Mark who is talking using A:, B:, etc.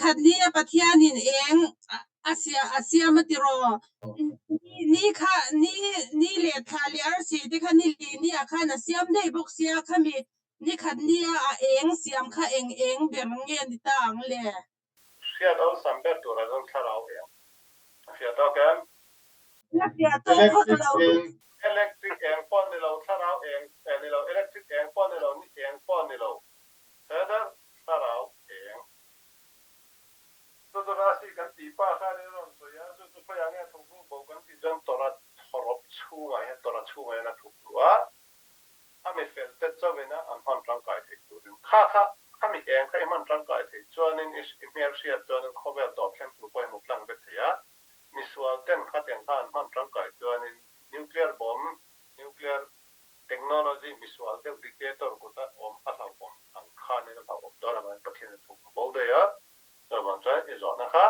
A: Nikhat ni a Pathianin eng a a siam a tiraw? Ni kha ni ni leh thla leh arsi te kha ni li ni ah khan a siam daih bawk sia khami nikhat ni a a eng siam kha eng eng ber nge ni ta ang le?
B: Hriat awlsam ber tura chuan thlarau eng a hriat tawk em?
A: La fiah tawk vak
C: Electric
A: lo.
C: eng.
B: Electric eng pawh ni lo, thlarau eng eh ni lo, electric eng pawh ni lo, ni eng pawh ni lo, header thlarau eng. Chu chu Rasi kan tih pa khan in rawn sawi a, chu chu khawiah nge thuk ruk bo kan tih chuan Torah thawrawp chhungah hian Torah chhungah hian a thuk duh a, a mi fel te chauhin a an hman tangkai theih turin kha kha khami eng kha i hman tangkai theih chuanin i hmel hriat chuanin khawvel tawp thleng tur pawh i hmu tlang vek thei a, misual ten khatiang kha an hman tangkai chuanin nuclear bomb, nuclear technology misual deuh dictator kuta awm a hlauhawm ang khanin a hlauhawm dawn avangin Pathian a thuk bo daih a, chuvang chuan i zawhna kha.